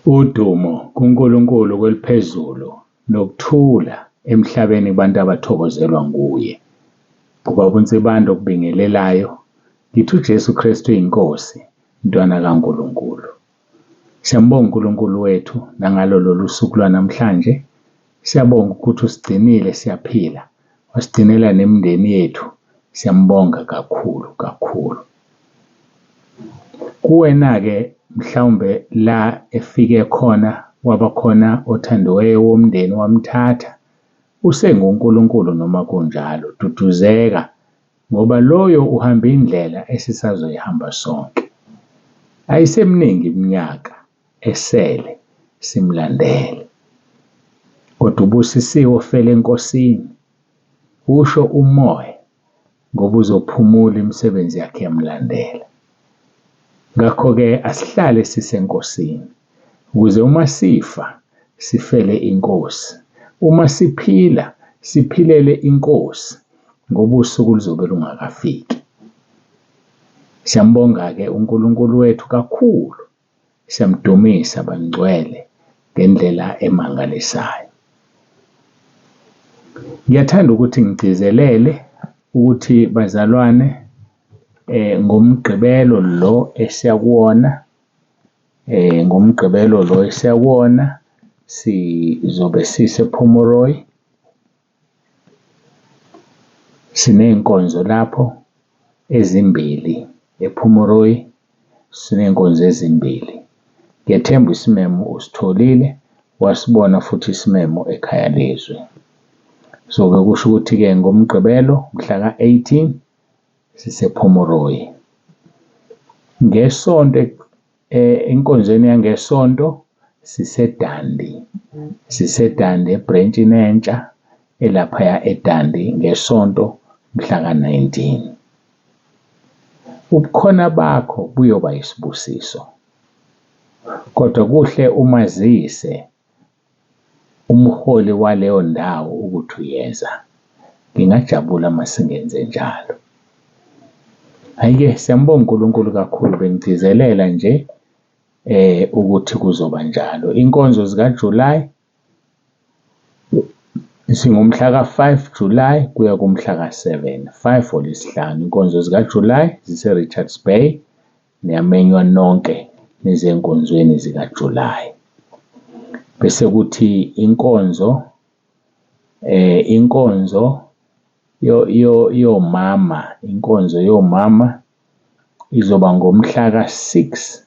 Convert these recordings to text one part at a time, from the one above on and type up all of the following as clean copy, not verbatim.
Udumo kuNkulunkulu kweliphezulu nokuthula emhlabeni kubantu abathokozelwa nguye. Ubaba uNsibande okubingelelayo, ngithi uJesu Kristu uyinkosi, mntwana kaNkulunkulu. Siyambonga uNkulunkulu wethu nangalo lolu suku lwanamhlanje. Siyabonga ukuthi usigcinile siyaphila, wasigcinela nemindeni yethu. Siyambonga kakhulu kakhulu. Kuwena-ke mhlawumbe la efike khona kwaba khona othandiweyo womndeni wamthatha, usenguNkulunkulu noma kunjalo, duduzeka ngoba loyo uhamba indlela esisazoyihamba sonke. Ayiseminingi iminyaka esele simlandele, kodwa ubusisiwe ofela eNkosini, usho umoya ngoba uzophumula imisebenzi yakhe iyamlandela. Ngakho-ke asihlale sisenkosini ukuze uma sifa sifele inkosi, uma siphila siphilele inkosi ngoba usuku luzobe lungakafiki. Siyambonga-ke uNkulunkulu wethu kakhulu, siyamdumisa bangcwele ngendlela emangalisayo. Ngiyathanda ukuthi ngigcizelele ukuthi bazalwane ngoMgqibelo lo esiya kuwona, ngoMgqibelo lo esiya kuwona sizobe sise-Pomeroy, siney'nkonzo lapho ezimbili ePomeroy, siney'nkonzo ezimbili. Ngiyethemba isimemo usitholile, wasibona futhi isimemo ekhaya lezwi. So-ke kusho ukuthi-ke ngoMgqibelo mhla ka-18 sisePomeroy. NgeSonto enkonzweni yangeSonto siseDundee, siseDundee ebrentshini entsha elaphaya eDundee ngeSonto mhla ka-19. Ubukhona bakho buyoba yisibusiso, kodwa kuhle umazise umholi waleyo ndawo ukuthi uyeza. Ngingajabula uma singenze njalo. Hhayi-ke siyambonga uNkulunkulu kakhulu bengigcizelela nje ukuthi kuzoba njalo. Inkonzo zikaJuly singomhla ka-5 July kuya kumhla ka-7, 5 olwesihlanu. Inkonzo zikaJuly zise-Richards Bay, niyamenywa nonke nize ey'nkonzweni zikaJuly. Bese kuthi inkonzo inkonzo yomama, inkonzo yomama izoba ngomhla ka-6,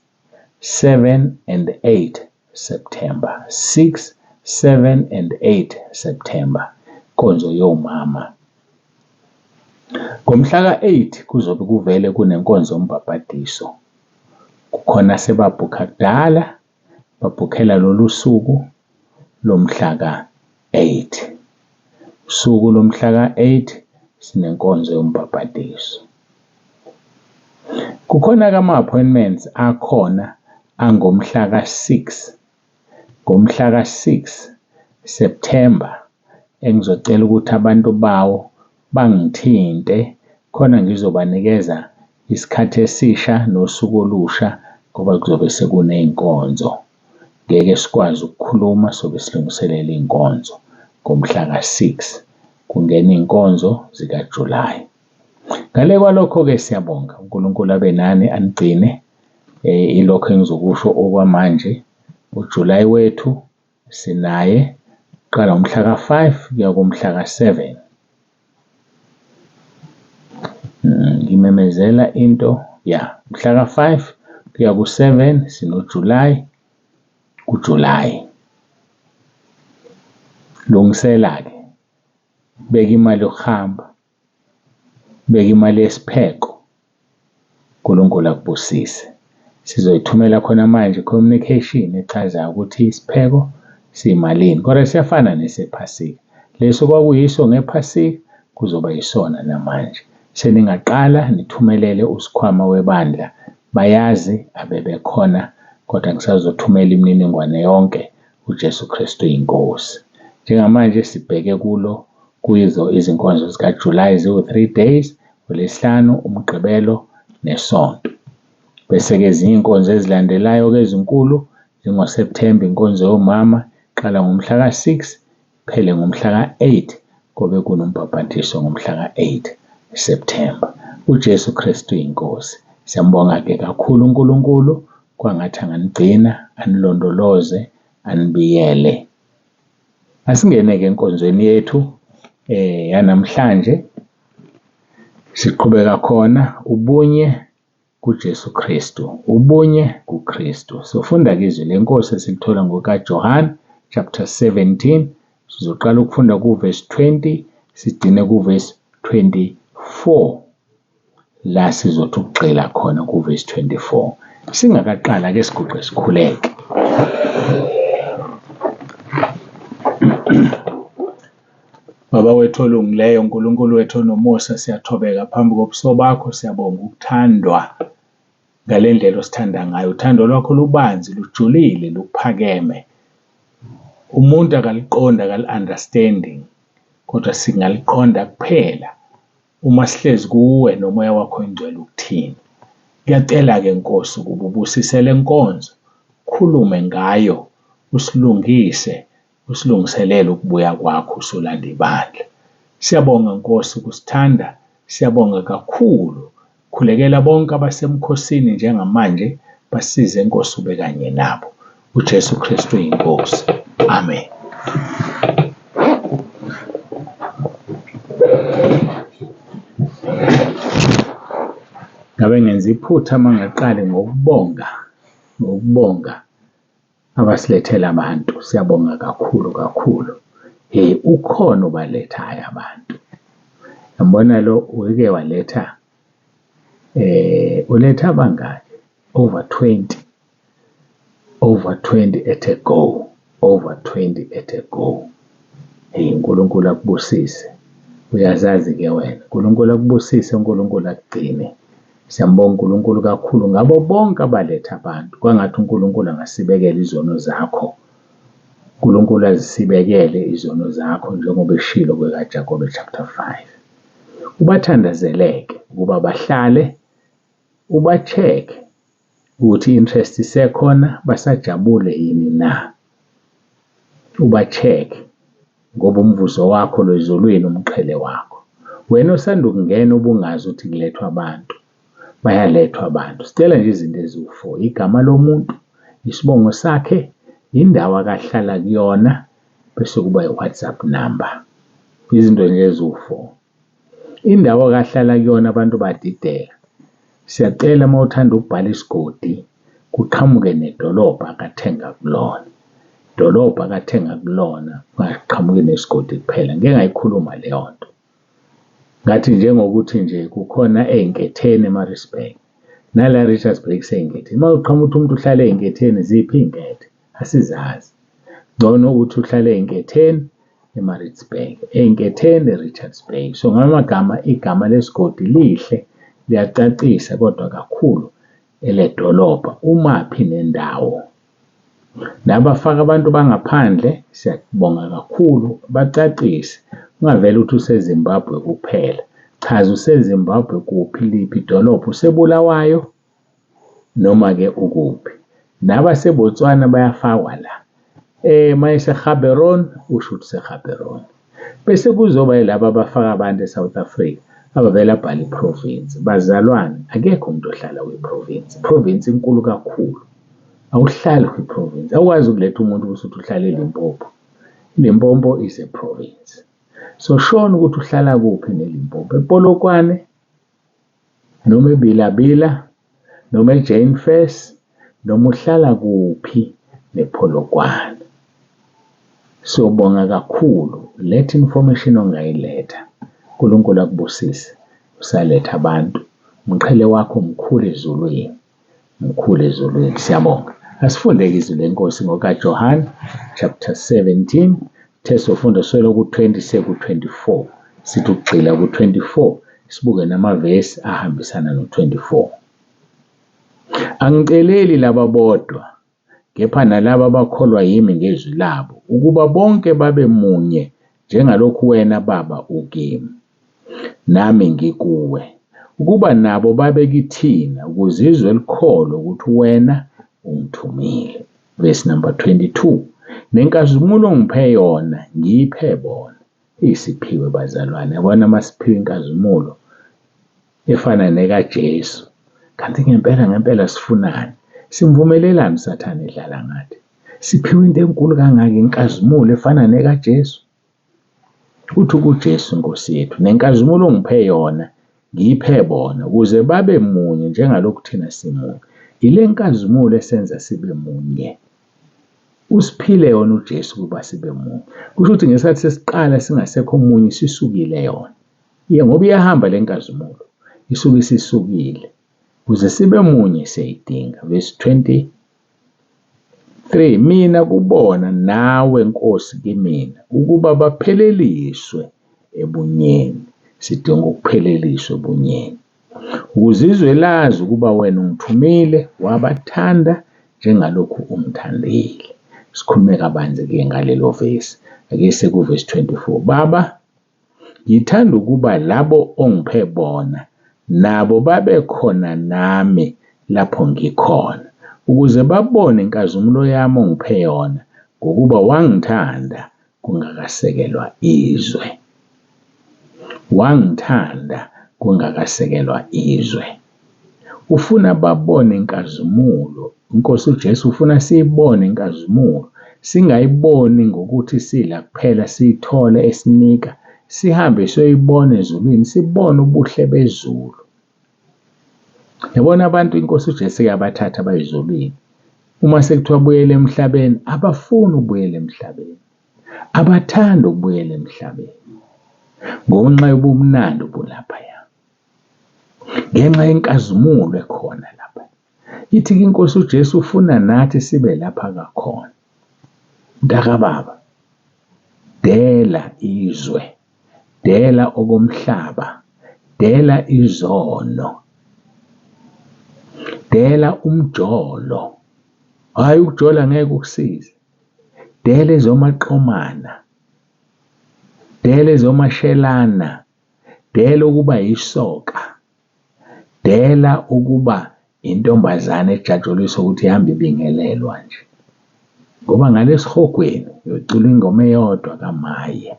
7 and 8 September, 6, 7 and 8 September, inkonzo yomama. Ngomhla ka-8 kuzobe kuvele kunenkonzo yombhabhadiso. Kukhona asebabhukha kudala, babhukhela lolu suku lomhla ka-8. Usuku lomhla ka-8 sinenkonzo yombhabhadiso. Kukhona-ke ama-appointments akhona angomhla ka-6, ngomhla ka-6 September engizocela ukuthi abantu bawo bangithinte khona ngizobanikeza isikhathi esisha nosuku olusha ngoba kuzobe sekuney'nkonzo. Ngeke sikwazi ukukhuluma sobe silungiselela iy'nkonzo ngomhla ka-6 kungena iy'nkonzo zikaJulayi. Ngale kwalokho-ke siyabonga uNkulunkulu abe nani anigcine. Ilokho engizokusho okwamanje. UJulayi wethu sinaye uqala ngomhla ka-5 kuya kumhla ka-7. Ngimemezela into ya mhla ka-5 kuya ku-7 sinoJulayi kuJulayi. Lungisela-ke, beka imali yokuhamba, beka imali yesipheko. uNkulunkulu akubusise. Sizoyithumela khona manje i-communication echazayo ukuthi isipheko siyimalini, kodwa siyafana nesephasika. Leso kwakuyiso ngephasika kuzoba yisona namanje. Seningaqala nithumelele usikhwama webandla, bayazi abebekhona kodwa ngisazothumela imininingwane yonke. uJesu Kristu uyinkosi. Njengamanje sibheke kulo kuyizo izinkonzo zikaJulayi ziwu-3 days, uLwesihlanu, uMgqibelo neSonto. Bese-ke ezinye iy'nkonzo ezilandelayo-ke ezinkulu NjengoSepthemba inkonzo yomama iqala ngomhla ka-6 iphele ngomhla ka-8, kobe kunombhabhadiso ngomhla ka-8 Septhemba. UJesu Kristu iNkosi. Siyambonga-ke kakhulu uNkulunkulu, kwangathi anganigcina, anilondoloze, anibiyele. Asingene-ke enkonzweni yethu yanamhlanje, siqhubeka khona ubunye kuJesu Kristu, ubunye kuKristu. Sofunda-ke izwi lenkosi esilithola ngokaJohane chapter 17, sizoqala ukufunda kuvesi 20 sigcine kuvesi 24, la sizothi ukugxila khona kuvesi 24. Singakaqala ke siguqe sikhuleke. Baba wethu olungileyo, uNkulunkulu wethu onomusa, siyathobeka phambi kobuso bakho, siyabonga ukuthandwa ngale ndlela osithanda ngayo. Uthando lwakho lubanzi, lujulile, luphakeme. Umuntu akaliqondi, akali-understandi, kodwa singaliqonda kuphela uma sihlezi kuwe nomoya wakho oyingcwele ukuthini. Ngiyacela-ke Nkosi ukuba ubusise le nkonzo, ukhulume ngayo, usilungise, usilungiselele ukubuya kwakho usolanda ibandla. Siyabonga Nkosi ukusithanda, siyabonga kakhulu. Khulekela bonke abasemkhosini njengamanje, basize Nkosi ube kanye nabo. UJesu Kristu iNkosi. Amen. Ngabe ngenza iphutha uma ngingaqali ngokubonga, ngokubonga abasilethela abantu. Siyabonga kakhulu kakhulu. Hey, ukhona obalethayo abantu. Yambona lo uke waletha uletha abangaki? Over 20, over 20 at a go, over 20 at a go. Hey, uNkulunkulu akubusise. Uyazazi-ke wena. uNkulunkulu akubusise, uNkulunkulu akugcine. Siyambonga uNkulunkulu kakhulu ngabo bonke abaletha abantu. Kwangathi uNkulunkulu angasibekela izono zakho. uNkulunkulu azisibekele izono zakho njengoba eshilo kwekaJakobe chapter 5. Ubathandazeleke ukuba bahlale, uba-check ukuthi i-interest isekhona, basajabule yini na. Uba-check ngoba umvuzo wakho lo ezulwini umqhele wakho. Wena osanda ukungena ubungazi ukuthi kulethwa abantu, bayalethwa abantu. Sicela nje izinto eziwu-four, igama lomuntu, isibongo sakhe, indawo akahlala kuyona, bese kuba i-WhatsApp number. Izinto nje eziwu-four. Indawo akahlala kuyona abantu badideka. Siyacela uma uthanda ukubhala isigodi kuqhamuke nedolobha akathenga kulona. Idolobha akathenga kulona kungaqhamuki nesigodi kuphela. Ngike ngayikhuluma leyo nto. Ngathi njengokuthi nje kukhona ey'nketheni eMaritzburg, nala e-Richards Bay kusey'nketheni. Uma kuqhamuka ukuthi umuntu uhlala ey'nketheni, ziphi iy'nkethe? Asizazi. Ngcono ukuthi uhlale ey'nketheni eMaritzburg, ey'nketheni eRichards Bay. So ngamagama igama lesigodi lihle liyacacisa kodwa kakhulu eledolobha umaphi nendawo. Nabafaka abantu bangaphandle siyabonga kakhulu bacacise, ungavele uthi useZimbabwe kuphela. Chaza useZimbabwe kuphi, liphi idolobha, useBulawayo noma-ke ukuphi. NabaseBotswana bayafakwa la. Uma eseGaborone usho ukuthi useGaborone. Bese kuzoba yilaba abafaka abantu eSouth Africa abavele abhale i-province. Bazalwane, akekho umuntu ohlala kwi-province. I-province inkulu kakhulu. Awuhlali kwi-province. Awukwazi ukuletha umuntu bese uthi uhlala eLimpopo. ILimpopo is a province. So shona ukuthi uhlala kuphi neLimpopo. EPolokwane noma eBilabila noma eJane Furse noma uhlala kuphi nePolokwane. Siyobonga kakhulu. Letha information ongayiletha. uNkulunkulu akubusise usaletha abantu. Umqhele wakho mkhulu ezulwini. Mkhulu ezulwini. Siyabonga. Asifundeke izwi lenkosi ngokaJohane chapter 17 Sithe sofunda solo ku-20 siye ku-24. Sithi ukugxila ku-24 sibuke namavesi ahambisana no-24. Angiceleli laba bodwa kepha nalaba abakholwa yimi ngezwi labo ukuba bonke babe munye njengalokhu wena Baba ukimi nami ngikuwe ukuba nabo babe kithina ukuze izwe likholwe ukuthi wena ungithumile. Verse number 22. Nenkazimulo ongiphe yona ngiyiphe bona. Isiphiwe bazalwane, yabona masiphiwe inkazimulo efana nekaJesu. Kanti ngempela ngempela sifunani? Simvumelelani uSathane edlala ngathi? Siphiwe into enkulu kangaka, inkazimulo efana nekaJesu. Uthi kuJesu Nkosi yethu, nenkazimulo ongiphe yona ngiyiphe bona ukuze babe munye njengalokhu thina simunye. Ile nkazimulo esenza sibe munye. Usiphile yona uJesu ukuba sibe munye. Kusho ukuthi ngesikhathi sesiqala singasekho munye isisukile yona. Iye ngoba iyahamba le nkazimulo, isuke isisukile. Ukuze sibe munye siyayidinga. Verse 23 Mina kubona nawe Nkosi kimina ukuba bapheleliswe ebunyeni. Sidinga ukupheleliswa ebunyeni. Ukuze izwe lazi ukuba wena ungithumile wabathanda njengalokhu ungithandile. Sikhulume kabanzi-ke ngalelo vesi. Ake sekuvesi 24. Baba, ngithanda ukuba labo ongiphe bona nabo babe khona nami lapho ngikhona, ukuze babone inkazimulo yami ongiphe yona, ngokuba wangithanda kungakasekelwa izwe. Wangithanda kungakasekelwa izwe. Ufuna babone inkazimulo. Inkosi uJesu ufuna siyibone inkazimulo. Singayiboni ngokuthi sila kuphela siyithole esinika. Sihambe siyoyibona ezulwini, sibone ubuhle bezulu. Yabona abantu inkosi uJesu eyabathatha bayezulwini. Uma sekuthiwa buyela emhlabeni, abafuni ukubuyela emhlabeni. Abathandi ukubuyela emhlabeni ngenxa yobumnandi obulaphaya, ngenxa yenkazimulo ekhona lapha. Ithi-ke inkosi uJesu ufuna nathi sibe lapha kakhona. Mntakababa, dela izwe, dela okomhlaba, dela izono, dela umjolo. Hhayi ukujola ngeke kukusize. Dela ezomaqomana, dela ezomashelana, dela ukuba yisoka, dela ukuba intombazane ejatshuliswa ukuthi ihambe ibingelelwa nje. Ngoba ngalesihogweni uyocula ingoma eyodwa kaMaye.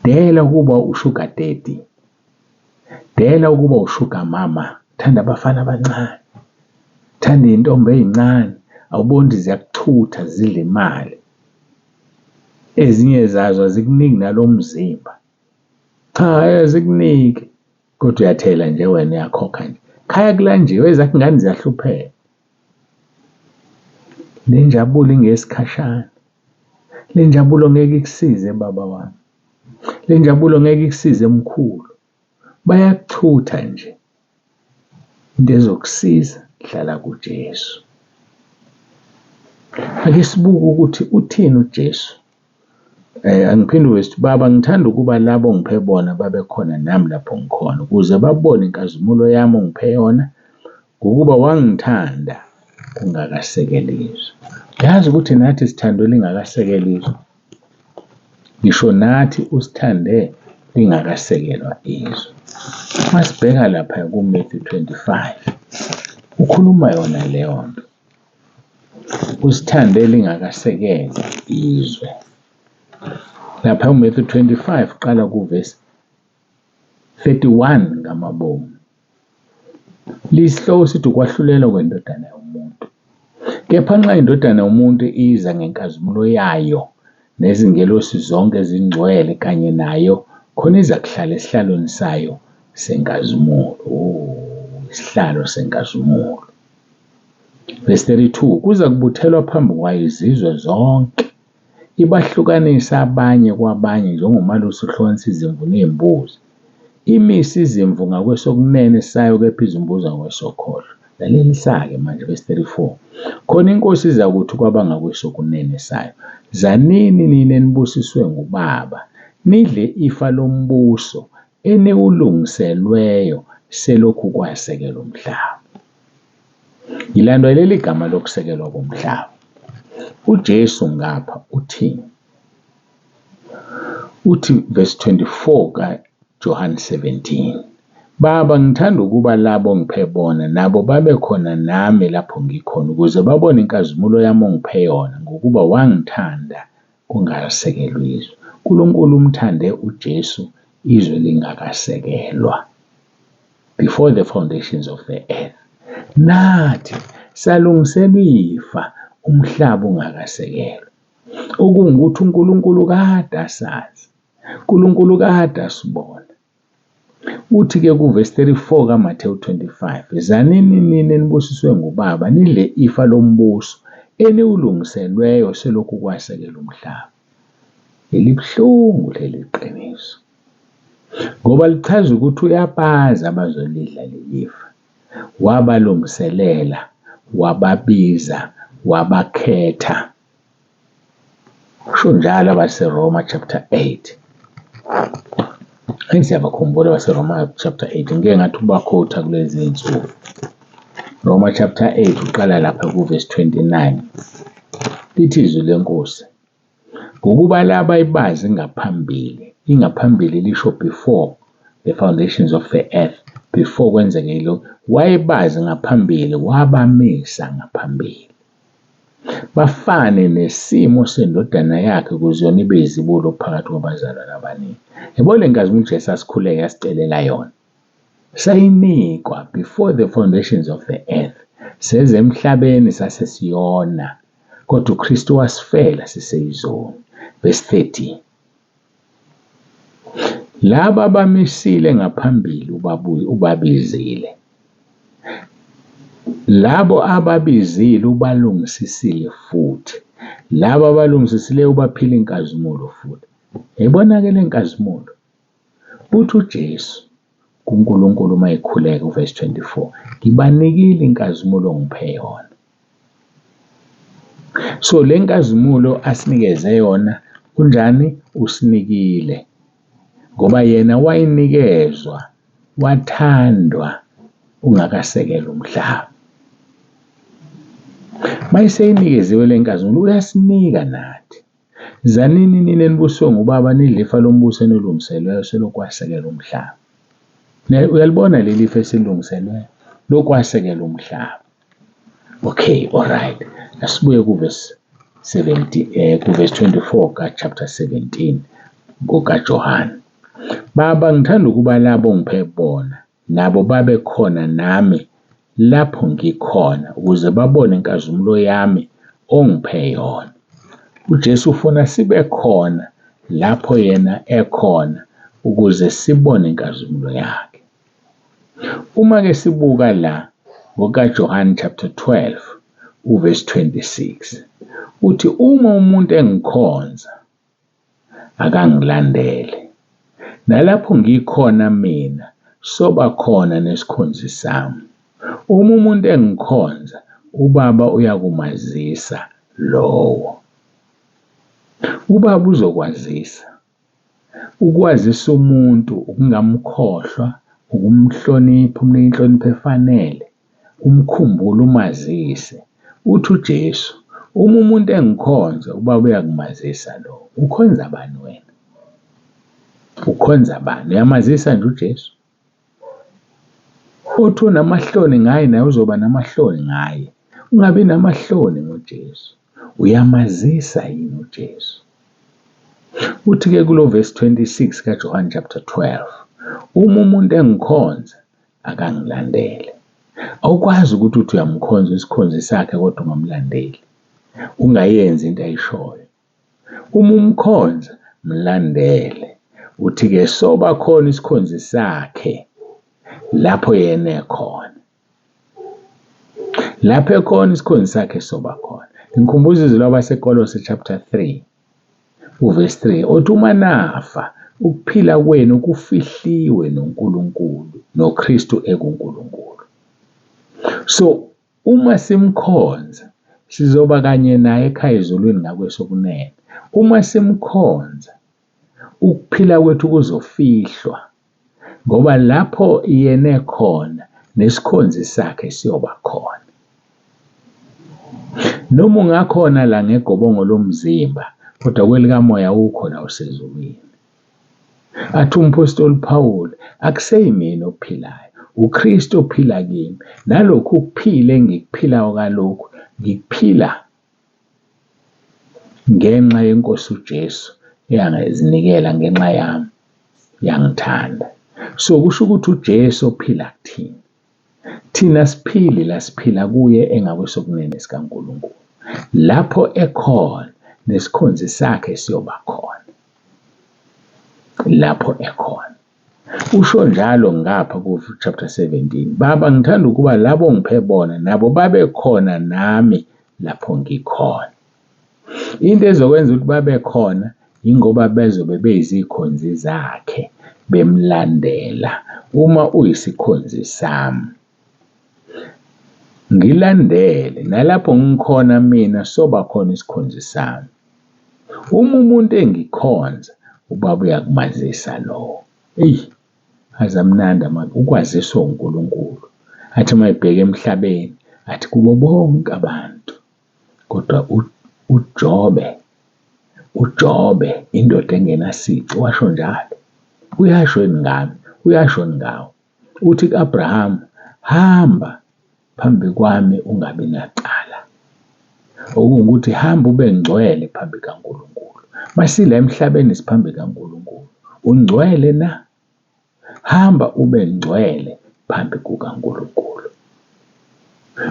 Dela ukuba u-sugar daddy, dela ukuba u-sugar mama, thanda abafana abancane, thanda iy'ntombi ey'ncane, awuboni ukuthi ziyakuchutha zidle imali. Ezinye zazo azikuniki nalo mzimba. Cha, azikuniki kodwa uyathela nje wena uyakhokha nje. Khaya kulanjiwe ezakho ingane ziyahlupheka. Le njabulo ingeyesikhashana. Le njabulo ngeke ikusize baba wami. Le njabulo ngeke ikusize mkhulu. Bayakuchutha nje. Into ezokusiza hlala kuJesu. Ake sibuke ukuthi uthini uJesu. Angiphinde ukuthi Baba ngithanda ukuba labo ongiphe bona babe khona nami lapho ngikhona ukuze babone inkazimulo yami ongiphe yona ngokuba wangithanda kungakasekeli izwe. Yazi ukuthi nathi sithandwe lingakasekeli izwe. Ngisho nathi usithande lingakasekelwa izwe. Masibheka lapha kuMatthew 25 ukhuluma yona leyo nto. Usithande lingakasekelwa izwe. Lapha kuMatthew 25 qala kuvesi 31 ngamabomu. Lisihloko sithi ukwahlulelwa kwendodana yomuntu. Kepha nxa indodana yomuntu iza ngenkazimulo yayo nezingelosi zonke ezingcwele kanye nayo, khona iza kuhlala esihlalweni sayo senkazimulo. Oh, isihlalo senkazimulo. Verse 32, kuza kubuthelwa phambi kwayo izizwe zonke, ibahlukanise abanye kwabanye njengomalusi ohlukanisa izimvu ney'mbuzi. Imise izimvu ngakwesokunene sayo kepha izimbuzi ngakwesokhohlo. Lalelisa-ke manje verse 34. Khona inkosi izakuthi kwabangakwesokunene sayo, zanini nina enibusiswe nguBaba, nidle ifa lombuso eniwulungiselweyo selokhu kwasekelwa umhlaba. Ngilandwa leli gama lokusekelwa komhlaba. UJesu ngapha uthini? Uthi verse 24 kaJohane 17. Baba, ngithanda ukuba labo ongiphe bona nabo babe khona nami lapho ngikhona, ukuze babone inkazimulo yami ongiphe yona, ngokuba wangithanda kungakasekelwa izwe. UNkulunkulu umthande uJesu izwe lingakasekelwa, before the foundations of the earth. Nathi salungiselwa ifa umhlaba ungakasekelwa, okungukuthi uNkulunkulu kade asazi, uNkulunkulu kade asibona. Uthi-ke kuvesi 34 kaMathewu 25, Zanini nina enibusiswe nguBaba, nidle ifa lombuso eniwulungiselweyo selokhu kwasekela umhlaba. Elibuhlungu leli qiniso ngoba lichaza ukuthi uyabazi abazolidla leli fa. Wabalungiselela, wababiza, wabakhetha. Kusho njalo abaseRoma chapter 8. Siyabakhumbula abaseRoma chapter 8, ngike ngathi ukubakhotha kulezi zinsuku. Roma chapter 8 uqala lapha kuvesi 29. Lithi izwi lenkosi, ngokuba laba ibazi ngaphambili, ingaphambili lisho before the foundations of the earth, before kwenzeke lokhu, wayebazi ngaphambili, wabamisa ngaphambili. Bafane nesimo sendodana yakhe ukuze yona ibe izibulo phakathi kwabazalwane abaningi. Yabo le nkazimulo uJesu asikhuleke asicelela yona. Sayinikwa before the foundations of the earth. Seze emhlabeni sase siyona. Kodwa uKristu wasifela siseyizoni. Verse 30. Laba abamisile ngaphambili ubabizile. Labo ababizile ubalungisisile futhi. Labo abalungisisileyo ubaphile inkazimulo futhi. Yayibona-ke le nkazimulo. Uthi uJesu kuNkulunkulu uma ekhuleka uvesi 24, ngibanikile inkazimulo ongiphe yona. So le nkazimulo asinikeze yona kunjani? Usinikile ngoba yena wayinikezwa wathandwa ungakasekela umhlaba. Mayeseyinikeziwe le nkazimulo uyasinika nathi. Zanini nina enibuswe nguBaba nidle ifa lombuso enilungiselweyo selokhu kwasekela umhlaba. Uyalibona leli fa esilungiselweyo lokwasekela umhlaba. Okay, all right. Asibuye kuvesi 70 kuvesi 24 ka chapter 17 kukaJohane. Baba, ngithanda ukuba labo ongiphe bona nabo babe khona nami lapho ngikhona ukuze babone inkazimulo yami ongiphe yona. UJesu ufuna sibe khona lapho yena ekhona ukuze sibone inkazimulo yakhe. Uma-ke sibuka la ngokaJohane chapter 12 uverse 26 uthi uma umuntu engikhonza akangilandele, nalapho ngikhona mina soba khona nesikhonzi sami. Uma umuntu engikhonza, uBaba uyakumazisa lowo. UBaba uzokwazisa. Ukwazisa umuntu ukungamkhohlwa, ukumhlonipha, umnike inhlonipho efanele, umkhumbule, umazise. Uthi uJesu, uma umuntu engikhonza, uBaba uyakumazisa lowo. Ukhonza bani wena? Ukhonza bani? Uyamazisa nje uJesu? Uthi unamahloni ngaye naye uzoba namahloni ngaye. Ungabi namahloni ngoJesu. Uyamazisa yini uJesu? Uthi-ke kulo verse 26 kaJohane chapter 12, uma umuntu engikhonza akangilandele. Awukwazi ukuthi uthi uyamkhonza isikhonzi sakhe kodwa ungamlandeli. Ungayenzi into ayishoyo. Uma umkhonza mlandele. Uthi-ke soba khona isikhonzi sakhe lapho yena ekhona. Lapho ekhona isikhonzi sakhe soba khona. Ngikhumbuza izwi labaseKolose chapter 3 uvesi 3 othi uma nafa ukuphila kwenu kufihliwe noNkulunkulu noKristu ekuNkulunkulu. So uma simkhonza sizoba kanye naye ekhaya ezulwini ngakwesokunene. Uma simkhonza ukuphila kwethu kuzofihlwa ngoba lapho yena ekhona nesikhonzi sakhe siyoba khona. Noma ungakhona la ngegobongo lomzimba kodwa kwelikamoya awukho la usezulwini. Athi umphostoli uPawulu, akuseyimina ophilayo, uKristu ophila kimi. Nalokhu ukuphila engikuphilayo kalokhu, ngikuphila ngenxa yeNkosi uJesu eyangizinikela ngenxa yami, yangithanda. So kusho ukuthi uJesu ophila kuthina. Thina siphili la siphila kuye engakwesokunene sikaNkulunkulu. Lapho ekhona nesikhonzi sakhe siyoba khona. Lapho ekhona. Usho njalo ngapha ku-chapter 17, Baba ngithanda ukuba labo ongiphe bona nabo babe khona nami lapho ngikhona. Into ezokwenza ukuthi babe khona yingoba bezobe beyizikhonzi zakhe bemlandela. Uma uyisikhonzi sami, ngilandele nalapho ngikhona mina soba khona isikhonzi sami. Uma umuntu engikhonza, ubaba uyakumazisa lowo. Eyi, aze amnandi ukwaziswa uNkulunkulu. Athi uma ebheka emhlabeni, athi kubo bonke abantu, kodwa uJobe, uJobe indoda engenasici washo njalo. Uyasho yini ngami? Uyasho yini ngawe? Uthi ku-Abrahama, hamba phambi kwami ungabi nacala. Okungukuthi hamba ube ngcwele phambi kaNkulunkulu. Masila emhlabeni siphambi kaNkulunkulu. Ungcwele na? Hamba ube ngcwele phambi kukaNkulunkulu.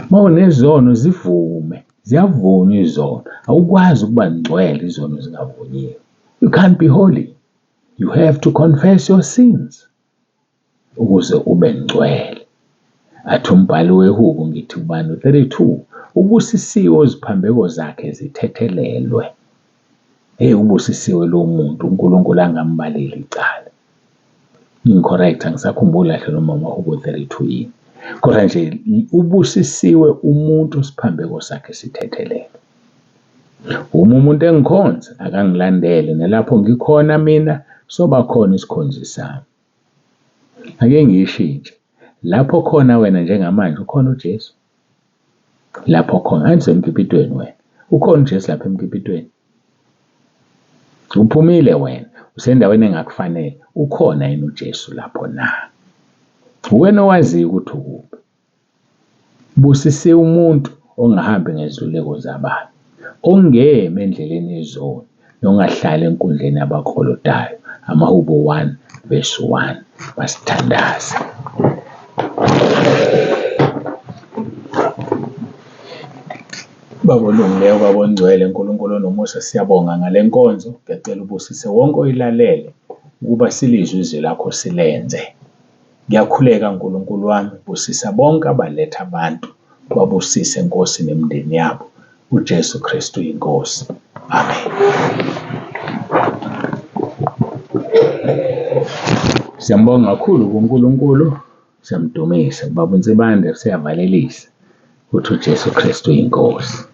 Uma unezono zivume, ziyavunywa izono. Awukwazi ukuba ngcwele izono zingavunyiwe. You can't be holy. You have to confess your sins. Ukuze ube ngcwele. Athi umbhali wehubo ngithi ubani u-32 ubusisiwe oziphambeko zakhe zithethelelwe. Hey ubusisiwe lo muntu uNkulunkulu angambaleli icala. Incorrect angisakhumbuli kahle noma amahubo 32 yini. Kodwa nje ubusisiwe umuntu osiphambeko sakhe sithethelelwe. Uma umuntu engikhonza akangilandele nalapho ngikhona mina soba khona isikhonzi sami. Ake ngiyishintshe. Lapho khona wena njengamanje ukhona uJesu. Lapho khona angithi usemkipitweni wena. Ukhona uJesu lapha emkipitweni. Uphumile wena usendaweni engakufanele. Ukhona yini uJesu lapho na? Uwena owaziyo ukuthi ukuphi. Busisiwe umuntu ongahambi ngeziluleko zababi, ongemi endleleni yezoni, nongahlali enkundleni yabaklolodayo. Amahubo 1 verse 1. Masithandaze. Baba olungileyo, Baba ongcwele, Nkulunkulu onomusa, siyabonga ngale nkonzo. Ngiyacela ubusise wonke oyilalele ukuba silizwe izwi lakho silenze. Ngiyakhuleka Nkulunkulu wami, busisa bonke abaletha abantu, babusise Nkosi nemindeni yabo. UJesu Kristu iNkosi. Amen. Siyambonga kakhulu kuNkulunkulu, siyamdumisa. Ubaba uNsibande useyavalelisa uthi uJesu Kristu iNkosi.